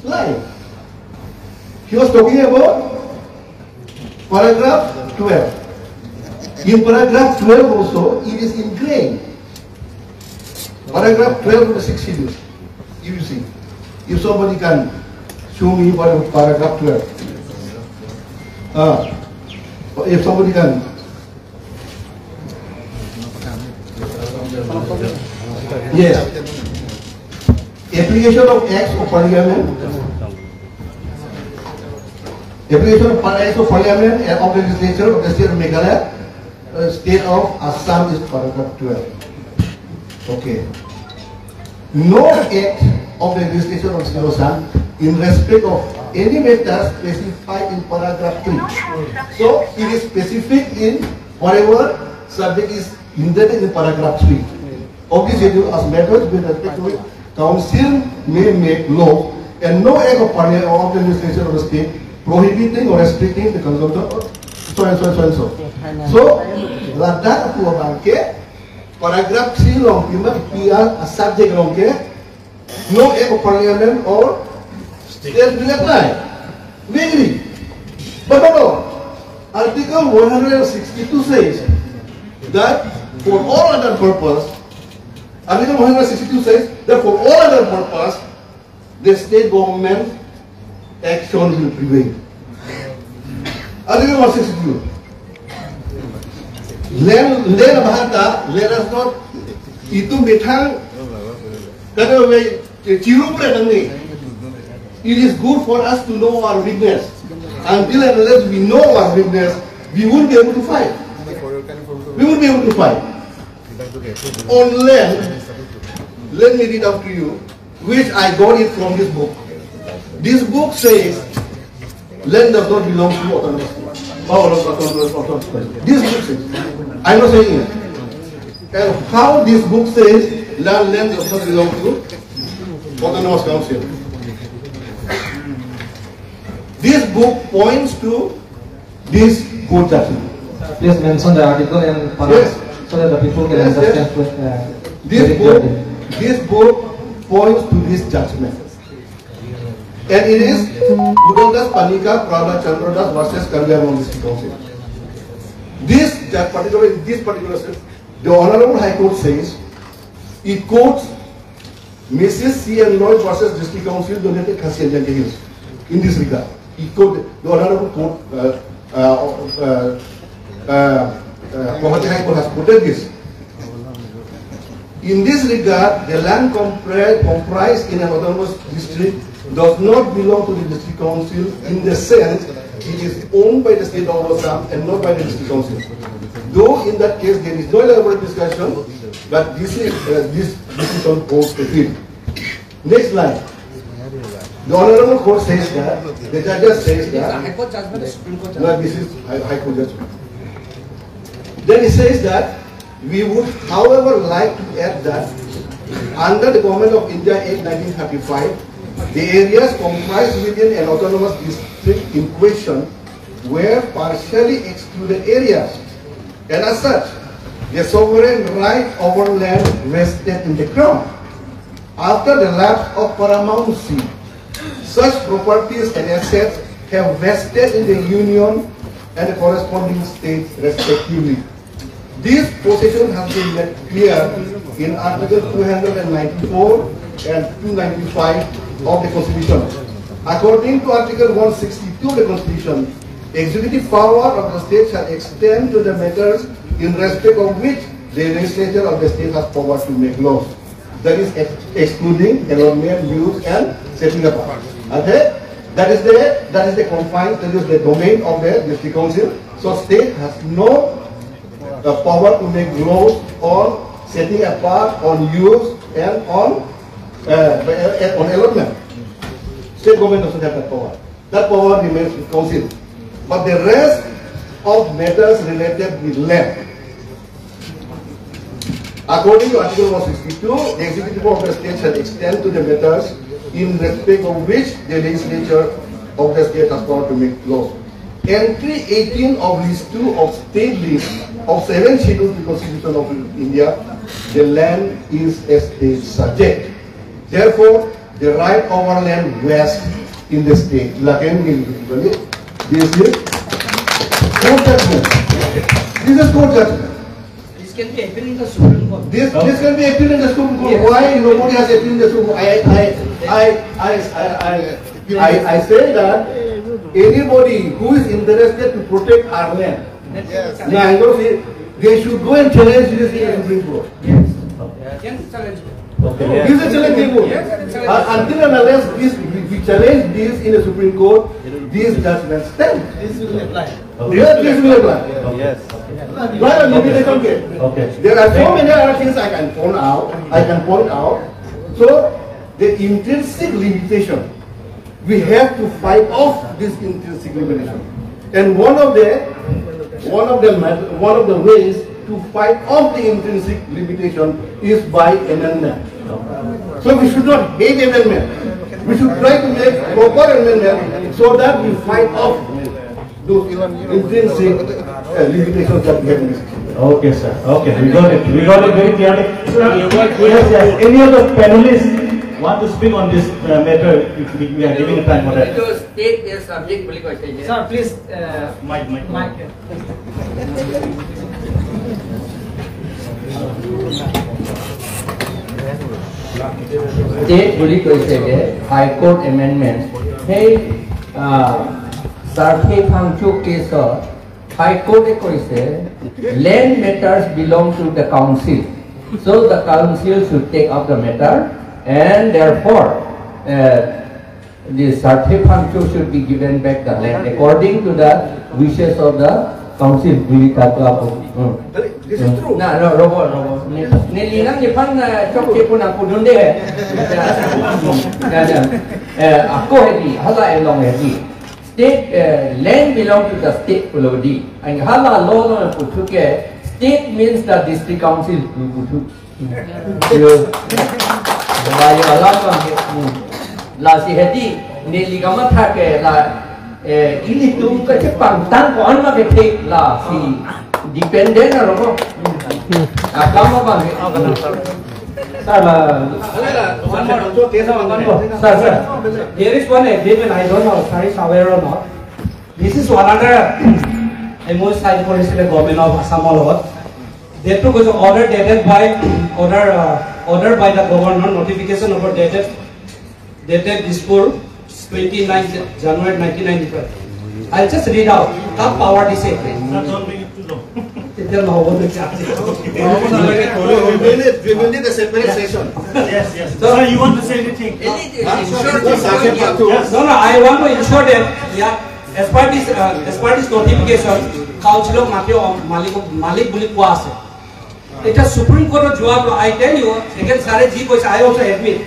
line. He was talking about paragraph twelve. In paragraph twelve also, it is ingrained. Paragraph twelve of the Sixth Schedule. You see, if somebody can show me para-, paragraph twelve. Ah, if somebody can. Yes. Application of acts of parliament. Application of par-, acts of parliament and of the legislature of the state of Meghalaya, uh, state of Assam is paragraph twelve. Okay. No act of the legislature of Assam in respect of any matter specified in paragraph three. So it is specific in whatever subject is intended in paragraph three of this schedule as matters with respect to council may make law and no act of parliament or of the legislature of the state prohibiting or restricting the consumption of so and so and so and so. So, ladak pu abangke, paragraph three along, pima pia a subject along ke, no act of parliament or state will apply. We agree. But no, no. Article one hundred sixty-two says that for all other purpose, Article one hundred sixty-two says that for all other purpose, the state government action will prevail. Article one sixty-two. Land, land abahata, let us not, itu methang, kada we, chiru pre tangni. It is good for us to know our weakness. Until and unless we know our weakness, we won't be able to fight. We won't be able to fight. On land, let me read out to you, which I got it from this book. This book says, land does not belong to autonomous state. Power of autonomous, autonomous state. This book says, I'm not saying it. And how this book says, land, land does not belong to autonomous council. This book points to this court judgment. Please mention the article and para-, yes, so that the people can, yes, yes, understand, uh, this very book, clearly. This book points to this judgment. And it is Udal Das Panikar, Prahlad Chandra Das versus Karbi Anglong District Council. This, that particular, in this particular sense, the Honorable High Court says, it quotes Missus C N Roy versus District Council, Donated Khasi and Jaintia Hills. In this regard, he quote, the Honorable Court, uh, uh, uh, uh, uh, Guwahati High Court has quoted this. In this regard, the land compri-, comprised in an autonomous district does not belong to the district council in the sense it is owned by the state of Assam and not by the district council. Though in that case there is no elaborate discussion, but this is, uh, this decision holds the field. Next line. The Honorable Court says that, the judges says that, High Court judgment, Supreme Court judgment. No, this is High, High Court judgment. Then he says that we would, however, like to add that under the Government of India Act nineteen thirty-five, the areas comprised within an autonomous district in question were partially excluded areas, and as such, the sovereign right over land vested in the Crown. After the lapse of paramountcy, such properties and assets have vested in the Union and the corresponding states respectively. This position has been made clear in Article two hundred and ninety-four and two ninety-five of the Constitution. According to Article one sixty-two of the Constitution, Executive power of the state shall extend to the matters in respect of which the legislature of the state has power to make laws. That is ex- excluding allotment, use and setting apart. Okay? That is the that is the confines, that is the domain of the district council. So state has no uh, power to make laws on setting apart, on use and on uh, on allotment. State government doesn't have that power. That power remains with council. But the rest of matters related with land, according to Article one sixty-two, the executive power of the state shall extend to the matters in respect of which the legislature of the state has power to make laws. Entry eighteen of list two of state list of seven schedule of the Constitution of India, the land is a state subject. Therefore, the right over land vests in the state. Lakan ni, this is court judgment. This is court judgment. This can be appealed in the Supreme Court. This this can be appealed in the Supreme Court. Yes. Why nobody has appealed in the Supreme Court? I I I I I I, I say that anybody who is interested to protect our land, yes, now I don't say they should go and challenge this in the Supreme Court. Yes. Can challenge. Okay. This is a challenge. Yes, it's a challenge. Uh, until and unless this we, we challenge this in the Supreme Court, this judgment stands. This will apply. Okay. Yes, this will apply. Yes. Right, limitation ke. Okay. There are so many other things I can point out. I can point out. So the intrinsic limitation, we have to fight off this intrinsic limitation. And one of the one of the mat- one of the ways to fight off the intrinsic limitation is by amendment. So we should not hate amendment. We should try to make proper amendment so that we fight off those intrinsic uh, limitations that we have in this. Okay, sir. Okay, we got it. We got it very clearly. Sir, yes, yes. Any of the panelists want to speak on this uh, matter? We, we are giving time for that. State subject বুলি কৈছে যে Sir, please, uh, Mic, mic. Mic. State বুলি কৈছে যে high court amendment, সেই আহ, চাৰ্থে ফাংচু কেছত হাই কোৰ্টে কৈছে, land matters belong to the council, so the council should take up the matter, and therefore uh, the চাৰ্থে Phangchu should be given back the land according to the wishes of the council বুলি তাত আকৌ, উম। This is true. না, না, ৰ'ব, ৰ'ব। Ne, ne linang nephan, eh, chokche pun ako dunde. Ya, ya. Eh, ako hedi, hala along hedi. State, eh, land belong to the state pulo di. Ang hala law lo puthot ke, state means the district council puthot. Yo. Bayo alam bang. Hmm. Lasi hedi, neli kamatha ke la, eh, ilitum kachepangtang ko-an ma kethek, lasi dependent aro ko. Akam ma bang. Sir, la, sir, sir, there is one agreement, I don't know, sir is aware or not. This is one other M O U sign কৰিছিলে government of Assam ৰ লগত। That too was order dated by, order, uh, order by the governor, notification of order dated, dated Dispur, twenty-ninth January nineteen ninety-five. I'll just read out. কাক power দিছে? Sir, don't make it too long. তেতিয়া নহ'ব নেকি? We will need, we will need a separate session. Yes, yes. Sir, you want to say anything? Huh? Sir, sir, sir, sir. No, no, I want to ensure that, yeah, as per this, uh, as per this notification, council ক মাতিও মালিক, মালিক বুলি কোৱা আছে। এতিয়া Supreme Court ত যোৱাৰ পৰা, I tell you, again, ছাৰে যি কৈছে, I also admit,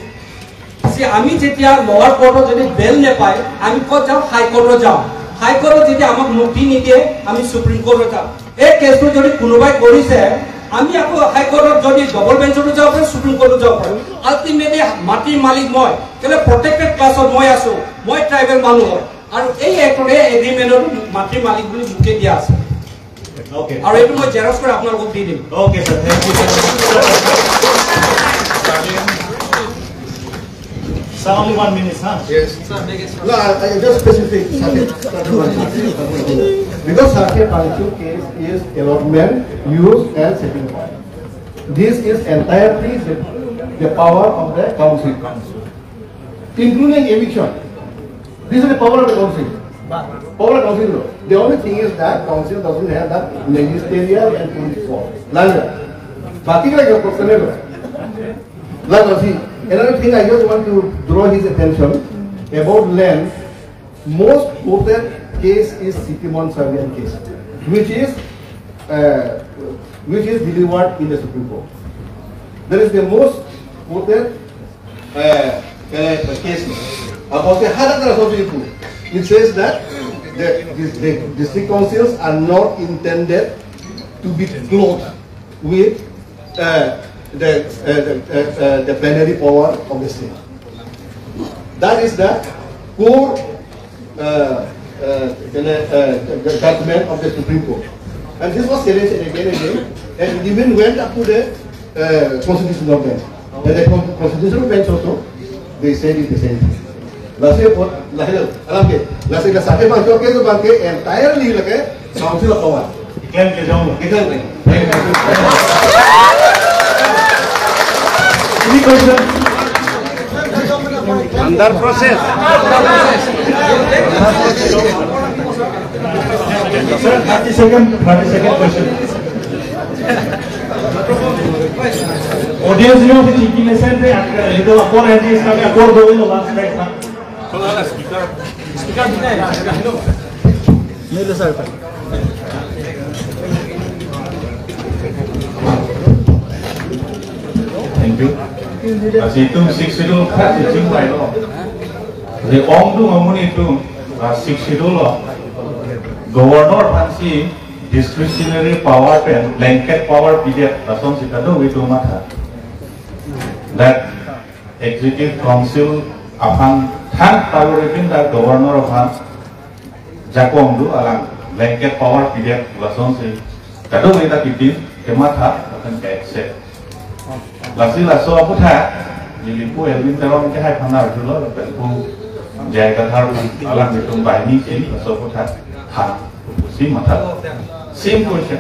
যে আমি যেতিয়া lower court ত যদি বেইল নাপায়, আমি ক'ত যাওঁ? হাই কোৰ্টত যাওঁ। হাই কোৰ্টত যেতিয়া আমাক মুক্তি নিদিয়ে, আমি Supreme Court ত যাওঁ। এই কেছটো যদি কোনোবাই কৰিছে, আমি আকৌ হাই কোৰ্টত যদি ডাবল বেঞ্চতো যাব পাৰোঁ, Supreme Court ত যাব পাৰোঁ। Ultimately মাটিৰ মালিক মই, কেলে প্ৰটেক্টেড ক্লাছত মই আছোঁ, মই ট্ৰাইবেল মানুহ হয়। আৰু এই এক্টৰ, এই এগ্ৰিমেণ্টত মাটিৰ মালিক বুলি মোকে দিয়া আছে। Okay. আৰু এইটো মই জেৰক্স কৰি আপোনালোকক দি দিম। Okay, sir. Thank you, sir. Sir, only one minute, huh? Yes. Sir, make it short. No, I, I just specific. Because চাৰ্থে Phangchu case is allotment, use and setting apart. This is entirely the, the power of the council, including eviction. This is the power of the council. Power council lo. The only thing is that council doesn't have that ministerial and police power. Lalo. Baki kala kya question lo. Lalo si. Another thing I just want to draw his attention about land. Most quoted case is City Mon Servian case, which is uh, which is delivered in the Supreme Court. That is the most quoted uh, uh, case. About the Hadagra Supreme Court, it says that the, the, the district councils are not intended to be clothed with uh, the, uh, the, uh, uh, the plenary power of the state. That is the core uh, uh, the, uh, the judgment of the Supreme Court. And this was challenged again and again, and it even went up to the uh, constitutional bench. And the con- constitutional bench also, they said it the same thing. Lasi, lasi, alam ke, lasi, lasi, bang ke, bang ke, entirely lake council of power. Claim ke jong. Claim ke. Any question? Under process. Sir, thirty second, thirty second question. Audience, you know, the thinking is that they are, they are poor and they are poor, they will last like that. Thank you. Lasi itum Sixth Schedule khat itum bai lo. Lasi ongdung amonit itum, ah, Sixth Schedule lo. Governor aphansi discretionary power pen, blanket power pidet, lasonsi kadokave itum matha. That Executive Council aphan than power itum, that Governor aphan jakong do alang blanket power pidet, lasonsi kadokave ta kipi kematha, akan ke accept. Lasi laso aputhak, neli pu Elwin Teron ke hai phanar julo, lapen pu J I Kathar alanglitum banghini si laso aputhak than pusi matha. Same question.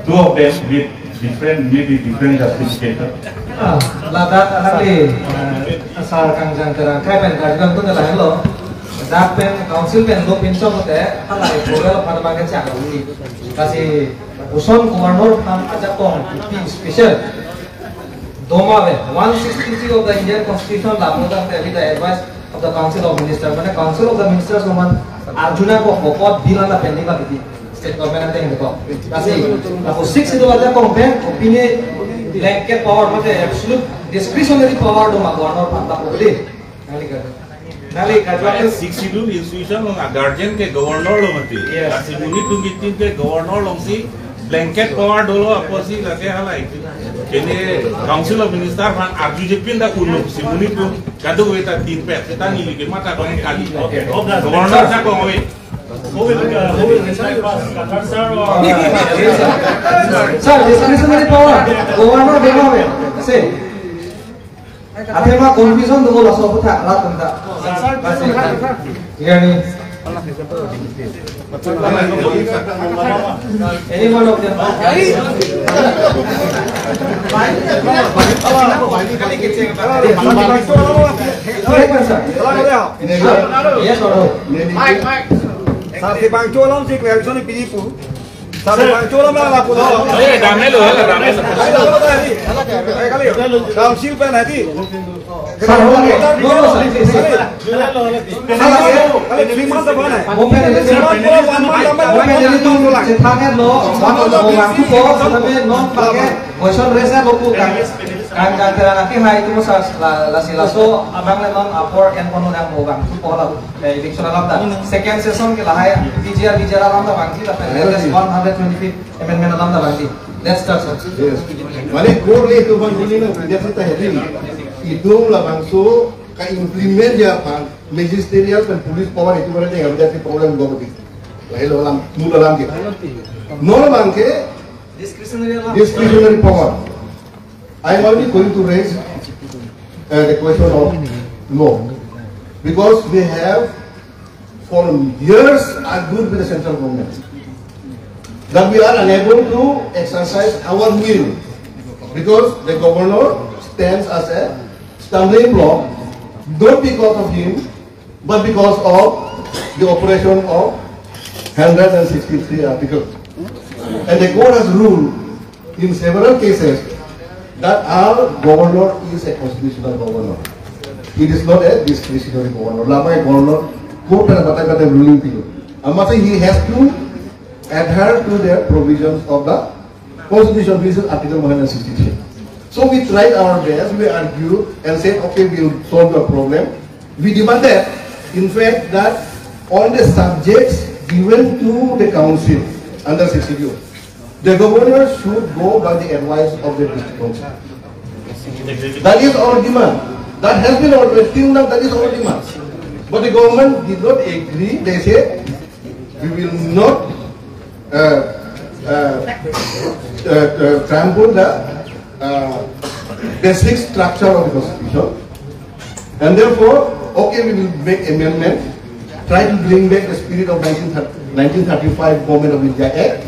Two of them with different, maybe different justification. Ah, ladak alangli, ah, asar kangjang terang kai pen karjang tu nelayan lo. Dak pen council pen lo pinchok te, halai program pada bangke chak lo ni. Lasi lapuson Governor aphan ajakong pi special doma ave. One sixty-three of the Indian Constitution lapu tangte with the advice of the Council of Ministers. Mane Council of the Ministers lo man arjuna ko kokot bill ana pending lagi di state government ante ko. Lasi lapu Sixth Schedule ajakong pen opinion blanket power mate absolute discretionary power doma Governor aphan lapu di. Nali ka. Nali ka. Mane Sixth Schedule institution along a guardian ke Governor lo mati. Yes. Lasi monit atum kitin ke Governor alongsi blanket power dolo apotsi lake halai. Kene Council of Minister aphan arjuje pin dak unlo si monit atum kadokave ta tin pet. Seta neli kematha kong kali. Governor ajakong ave. Who will, uh, who will decide first? Kathar sir or Sir, discretionary power. Governor doma ave. Say. Athema confusion do laso aputhak alat anta. Clear ni? Any one of them? Correct answer. Yes or no? Sir, si bangcho alam si clarification piji pu. Sir, bangcho alam lang lapu lo. Eh, dame lo, dame lo. Kali, kali. Council pen hati. Sir, okay. No, no, sir, please, sir. Kali, kali, three months apa na? Open election. Three months apa, one month apa, one month apa. Open election. Chethange lo, one month apa, one month apa. Question raise lo pu kan. Kan kan terang aki hai itu masa la la sila so abang le non apor en kono dang mo bang tu pola eh election alam ta second session ke lahai P G R V G R alam ta bang si ta pen latest one hundred twenty-fifth amendment alam ta bang si. Let's start, sir. Yes. Mane core le itu bang ini na dia kita hedi. Itu labangso ka implement dia aphan magisterial pen police power itu mana dia jadi problem gov ke. Lahai lo alam mula alam ke. Non alam ke Discretionary law. Discretionary power. I am only going to raise uh, the question of law because we have for years argued with the central government that we are unable to exercise our will because the governor stands as a stumbling block, not because of him, but because of the operation of hundred and sixty-three article. And the court has ruled in several cases that our governor is a constitutional governor. It is not a discretionary governor. Lama governor court pen batai batai ruling pilo. Amatsi he has to adhere to the provisions of the Constitution, which is Article one hundred sixty-three. So we tried our best, we argued and said, "Okay, we'll solve the problem." We demanded, in fact, that on the subjects given to the council under sixty-two, the governor should go by the advice of the district council. That is our demand. That has been always, till now, that is our demand. But the government did not agree. They said, "We will not uh, uh, uh, uh, trample the uh, basic structure of the constitution." And therefore, okay, we will make amendment, try to bring back the spirit of nineteen thirty, nineteen thirty-five Government of India Act.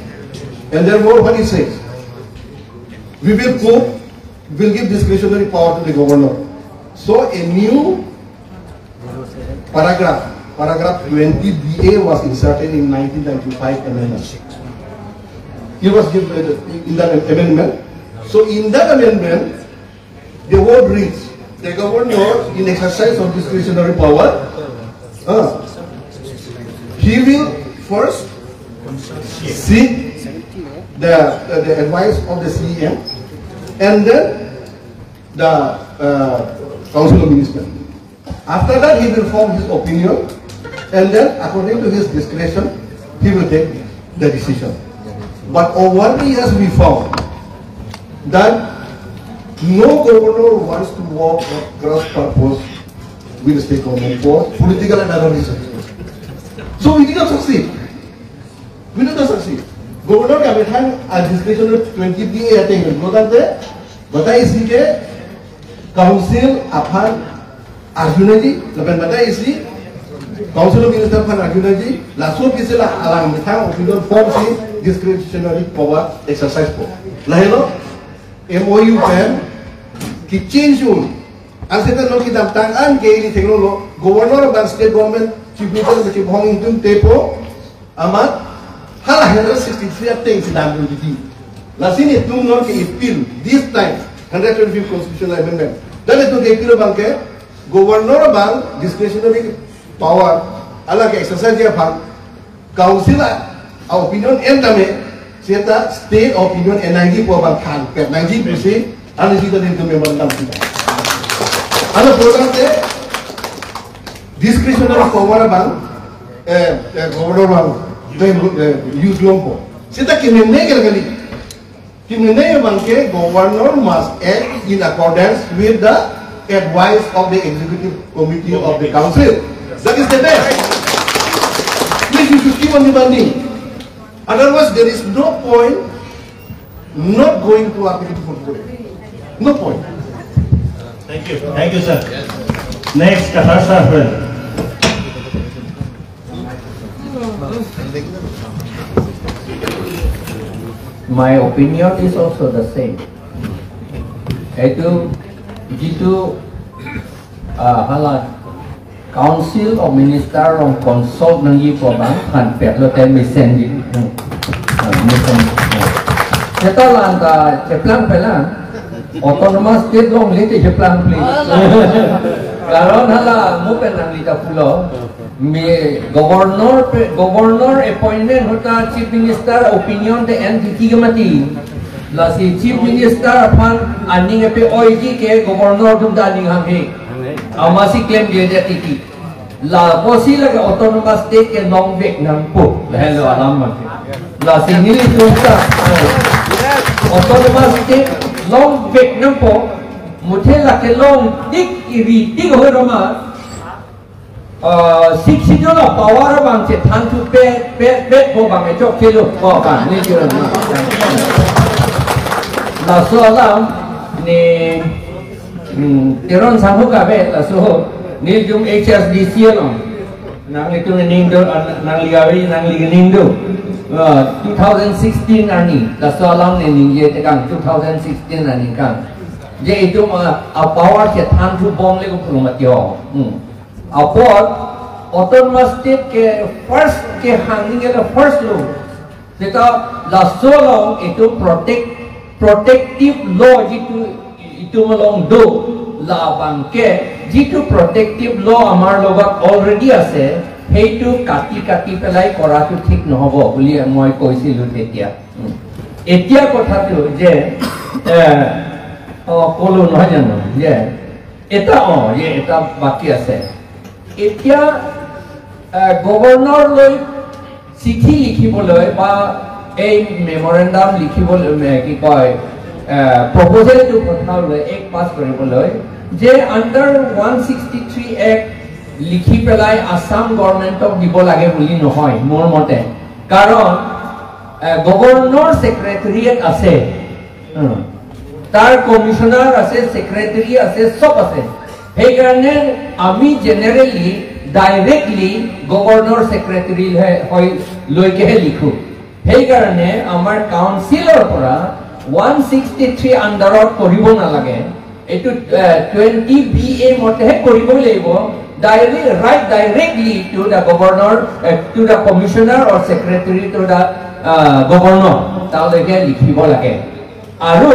And therefore, what it says, "We will put, will give discretionary power to the governor." So a new paragraph, paragraph twenty B A was inserted in nineteen ninety-five amendment. It was given in that amendment. So in that amendment, the word reads, "The governor, in exercise of discretionary power, uh, he will first seek the, the, the advice of the C E M and then the uh, council of ministers. After that, he will form his opinion, and then according to his discretion, he will take the decision." But over the years, we found that no governor wants to work at cross purpose with the state government for political and other reasons. So we did not succeed. We did not succeed. Governor ke amethang a discretion twenty B A ateng, lo tangte batai isi ke council aphan arjunangji, lapen batai isi council of minister aphan arjunangji, laso aphi si la alang methang opinion form si discretionary power exercise po. Lahelo M O U pen kechange un. Ansi ta non kedamtang an ke ili theklonglo, governor abang state government chief minister chief hong ingtungte po, amat hala hundred sixty-three ateng si damdun titi. Lasi nelitum non ke appeal, this time, hundred twenty-fifth constitutional amendment. Dan nelitum ke appeal abang ke, governor abang discretionary power, hala ke exercise ji aphan, council a, a opinion en tame, seta state opinion en nangji pu abang thanpet nangji pusi, ansi ta nelitum memorandum kita. Hala program te, discretionary power abang, eh, eh, governor abang, eh, use longpo. Seta kemene kali kali. Kemene abang ke governor must act in accordance with the advice of the executive committee of the council. That is the best. Please, you should keep on demanding. Otherwise, there is no point not going to Article four four A. No point. Thank you. Thank you, sir. Next, Kathar sir, friend. My opinion is also the same. Itu jitu uh, hala Council of Minister along consult nangji pu abang thanpet lote mesenji. Hmm. Ah, mesen. Seta lang ta cheplang pelang. Autonomous state longle te cheplang please. Karon hala mo pen nangli ta pulo. Me governor pe, governor appointment ahut ta chief minister opinion te en titi ke mati. Lasi chief minister aphan aning ape-oiji ke governor atum ta aning hanghe. Amatsi klemkledet titi. Lapusi lake autonomous state ke longvek nangpo. Lahelo alam mati. Lasi nelitum ta autonomous state longvek nangpo. Muthe lake longdik iridik ho roma. Uh, Sixth Schedule a power abang chethan thupet pet pet po abang echok chelo po abang ne jiran ma. Laso alam ne, hmm, Teron sangho kabe laso nelitum H S D C along nanglitum aning do, ah, nangli avi nangli aning do. Uh, two thousand sixteen arni laso alam ne ningje tekang two thousand sixteen arni kang. Je itum, uh, a power chethan thubom le ko pulumati ho. Hmm. Apot Autonomous state ke first kehang ningke la first lo. Seta laso along itum protect, protective law jitu itum along do, labangke jitu protective law আমাৰ লগত already আছে, সেইটো কাটি কাটি পেলাই কৰাটো ঠিক নহ'ব বুলি মই কৈছিলো তেতিয়া। উম। এতিয়া কথাটো যে, এ, অ, ক'লো নহয় জানো যে এটা, অ, যে এটা বাকী আছে। এতিয়া, এ, গভৰ্ণৰলৈ চিঠি লিখিবলৈ বা এই মেমৰেণ্ডাম লিখিবলৈ, এ, কি কয়, এ, প্ৰপ'জেলটো পঠাবলৈ, এক পাছ কৰিবলৈ যে under one sixty three act লিখি পেলাই আছাম গভৰ্ণমেণ্টক দিব লাগে বুলি নহয় মোৰ মতে। কাৰণ, এ, গভৰ্ণৰ ছেক্ৰেটেৰিয়েট আছে, উম, তাৰ কমিশ্যনাৰ আছে, ছেক্ৰেটেৰী আছে, চব আছে। সেইকাৰণে আমি জেনেৰেলি ডাইৰেক্টলি গভৰ্ণৰ ছেক্ৰেটেৰী হে-, হৈ লৈকেহে লিখো। সেইকাৰণে আমাৰ কাউন্সিলৰ পৰা ওৱান ছিক্সটি থ্ৰী আণ্ডাৰত কৰিব নালাগে। এইটো, এ, টুৱেণ্টি বি এ মতেহে কৰিবই লাগিব। Directly, write directly to the governor, A, to the commissioner or secretary to the, আ, governor, তালৈকে লিখিব লাগে। আৰু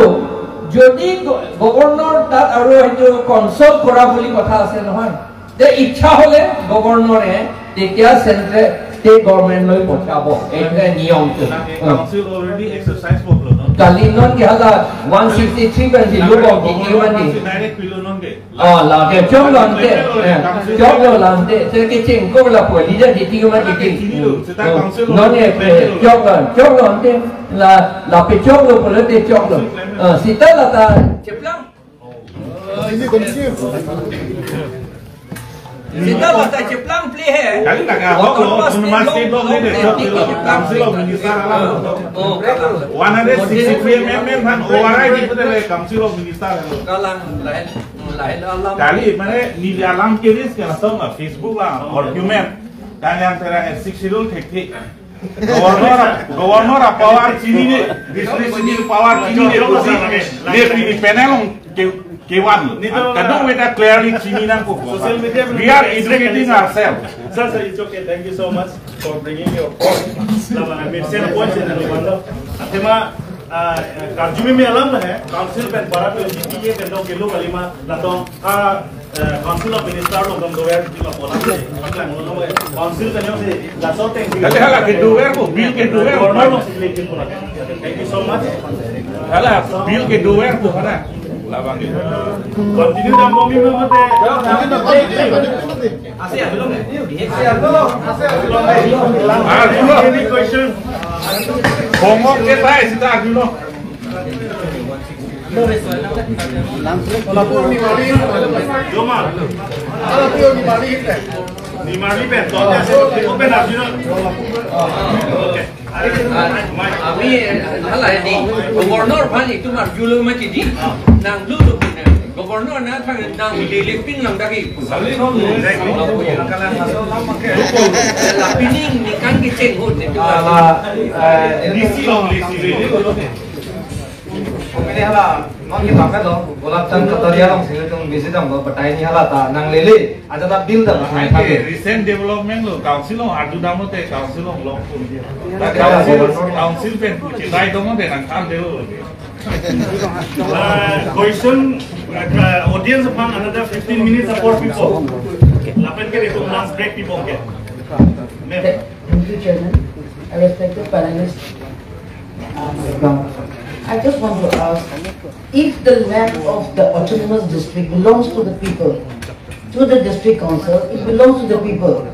যদি গ-, গভৰ্ণৰ তাত আৰু সেইটো কনচাল্ট কৰা বুলি কথা আছে নহয়, তে ইচ্ছা হ'লে গভৰ্ণৰে তেতিয়া চেণ্ট্ৰেল, ষ্টেট গভৰ্ণমেণ্ট লৈ পঠাব। এইটোৱে নিয়মটো। Council already exercise po lo, no? Kali non ke hala one sixty three pen si lupo, kiki man di. Direct pilo non ke. Ah, lake choklo ante, eh, choklo la ante, te kecheng ko la po, leader di ti ma di ti. Chini lo, seta council lo. Non e, eh, choklo, choklo ante, la, lape choklo pulote choklo. Ah, seta lata cheplang. Seta lata cheplang ple he. Kali lake ahok lo, autonomous state lo, le de, council of minister alam. Oh, kalang. One hundred sixty-three amendment han override di pute le council of minister lo. Kalang, lain, lain alam. Kali, mane, neli alam ke ris ke langsung lah, Facebook lah, argument. Dan yang tera six schedule thek thek. Governor, governor a power chini de, discretionary power chini de, kusi, de, pini panel ong ke, kevan. Nito, kadung beta clearly chini nangkok. Social media. We are educating ourselves. Sir, sir, it's okay. Thank you so much for bringing your point. Lama, I mean, same point, sir, no, no. Athema, ah, karju me alam hai, council pen para pe G T A pen dong kilo kalima, latong, ah, eh, Council of Minister lo dong dover di laporan se, paklang lo, council kan yang se, laso teng. Kali hala ke dover ko, bill ke dover. Governor lo se bill ke dover. Thank you so much. Hala, bill ke dover ko hala. Labang. Continue dam bomi mate. Asi, asi lo. Ah, asi lo. Any question? Bongok ke tai sita asi lo. Joma. Ni mari pen, to ya se, open up, you know. Okay. Ami, hala di, governor aphan itum arjulo ma chidi, nang lulu governor na thang nang di liping lang dagi. La pining ni kan kecheng hut ni tu. Ala, eh, D C lo, D C lo. Pini hala, non ke bangka lo, Gulab Chand Kataria along sini tung busy dam lo, batai ni hala ta, nang lele, aja ta bill dam, nang ai ke thake. Recent development lo, council lo, arju dam lo te, council lo, lo. Ta council, council pen puche, tai dong te, nang kam de lo. Uh, question, uh, audience aphan another fifteen minutes apor pipo. Lapen ke itum lunch break pipo ke. Ma'am. Thank you, Chairman. I respected panelists. Um, I just want to ask, if the land of the autonomous district belongs to the people, to the district council, it belongs to the people.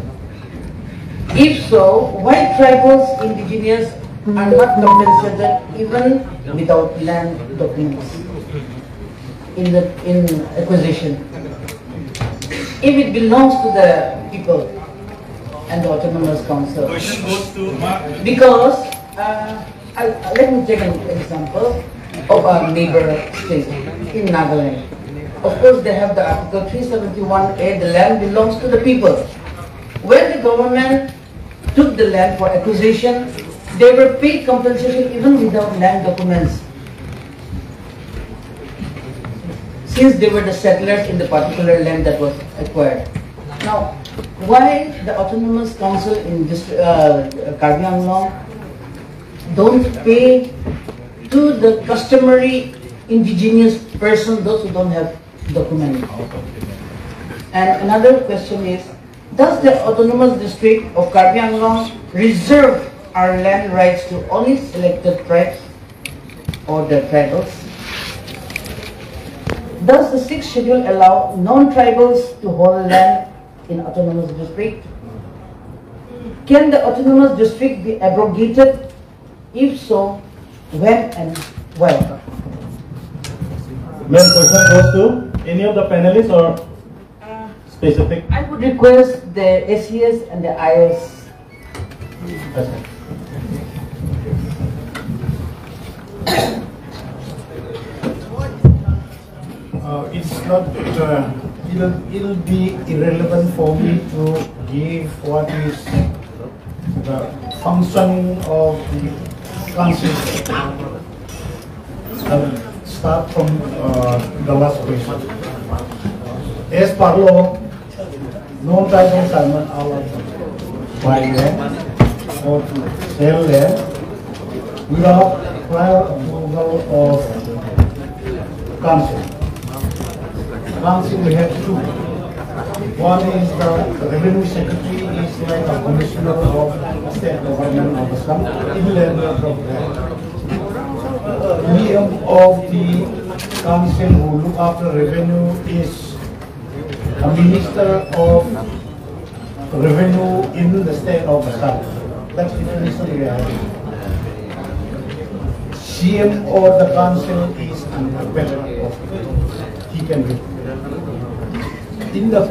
If so, why tribals, indigenous are not compensated even without land documents in the, in acquisition? If it belongs to the people and the autonomous council. Question goes to Mark. Because, uh, I, let me take an example of our neighbor state in Nagaland. Of course, they have the Article three seventy-one A, the land belongs to the people. When the government took the land for acquisition, they were paid compensation even without land documents, since they were the settlers in the particular land that was acquired. Now, Why the Autonomous Council in Distri- uh, Karbi Anglong don't pay to the customary indigenous person, those who don't have document? And another question is, does the Autonomous District of Karbi Anglong reserve our land rights to only selected tribes or the tribals? Does the sixth schedule allow non-tribals to hold land in autonomous district? Can the autonomous district be abrogated? If so, when and why? Main question goes to any of the panelists or specific? I would request the A C S and the I S. Uh, it's not, uh, it'll, it'll be irrelevant for me to give what is the functioning of the council. I'll start from uh, the last question. As per law, non-tribal Simon allowed to buy land or to sell land without prior approval of council. Council, we have two. One is the revenue secretary, is like a commissioner of state government of Assam in land of land. E M of the council who look after revenue is a minister of revenue in the state of Assam. That's definition we have. C M or the council is an appellate of, he can be. In the,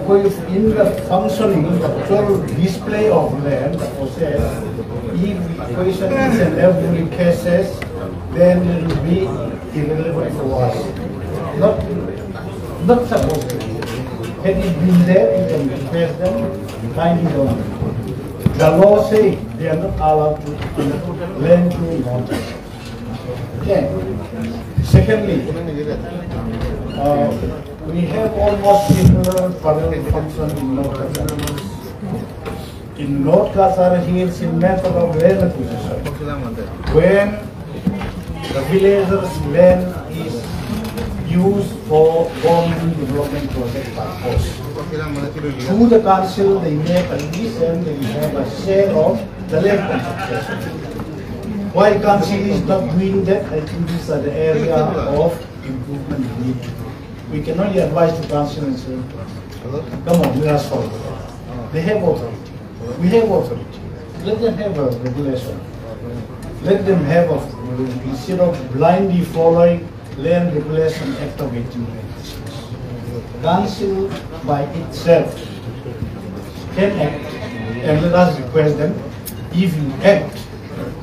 in the functioning, the actual display of land, the process, if the question is in every cases, then it will be irrelevant for us. Not, not supposed to be. Had it been there, you can request them, kindly don't. The law say they are not allowed to lend to non. Okay. Secondly, uh, we have almost similar parallel function in North Cachar. In North Cachar Hills, in matter of land acquisition, when the villagers' land is used for government development project purpose, through the council they make a lease and they have a share of the land compensation. Why council is not doing that? I think these are the area of improvement we need. We can only advise the council and say, come on, let us follow. They have authority. We have authority. Let them have a regulation. Let them have a, instead of blindly following Land Regulation Act of eighteen ninety-six. Council by itself can act, and let us request them, if you act,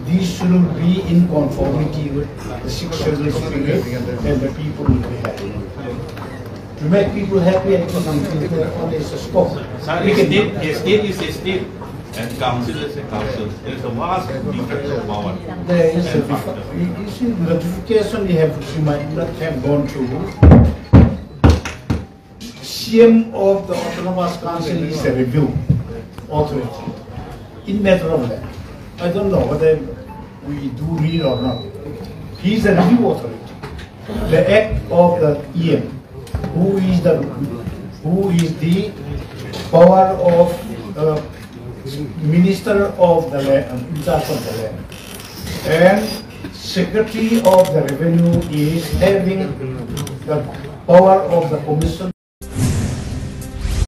this shouldn't be in conformity with the sixth schedule spirit, and the people will be happy. To make people happy, I think it is a scope. Sir, state, state is a state and council is a council. There is a vast difference of power. There is a difference. You see, notification you have, you might not have gone through. C M of the Autonomous Council is a review authority in matter of land. I don't know whether we do read or not. He is a review authority. The act of the E M, who is the, who is the power of uh, Minister of the Land, in charge of the land, and Secretary of the Revenue is having the power of the Commission.